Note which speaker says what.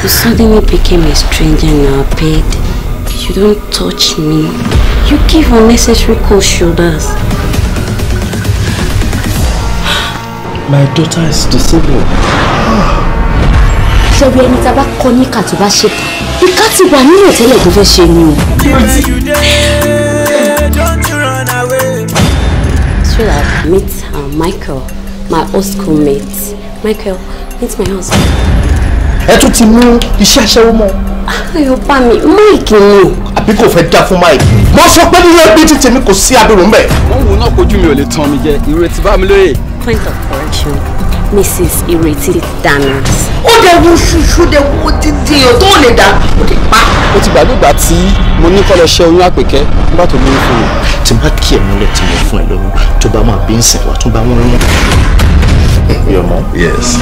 Speaker 1: You suddenly became a stranger in our bed. You don't touch me. You give unnecessary cold shoulders.
Speaker 2: My daughter is disabled.
Speaker 1: Ṣé ẹni tá a bá kọ níkà tó bá ṣèkà? Ìkà ti wà nínú ìtẹ́lẹ̀ tó fẹ́ ṣe ni o. Sweetheart, meet Michael, my old schoolmate. Michael, meet my husband.
Speaker 2: Ẹ tún ti mú iṣẹ́ aṣẹ́wó mọ́.
Speaker 1: Ayọ̀ bá mi, Mike ni.
Speaker 2: Àbí kò fẹ́ dá fún Mike. Mo sọ pé nínú ẹbí ti tèmi kò sí abirùn bẹ́ẹ̀.
Speaker 3: Wọ́n wò náà kojú mi ò lè tán mi jẹ, Ìrètí bá mi lóye.
Speaker 1: Point of correction, Mrs. Ireti Daniels.
Speaker 4: Ó dẹ̀ wo ṣuṣu dẹ̀ wo dídì o tó lè dá o lè pa.
Speaker 3: Ó ti gbàgbé ìgbà tí mo ní kọ́ lọ ṣẹ́ oyún Àpèkẹ́ nígbà tó lóyún fún mi.
Speaker 2: Tí n bá kí ẹ múlẹ̀ tí mo fún ẹ lóyún, tó bá máa bí ń sìn wá tó bá wọn rún. Your mom? Yes.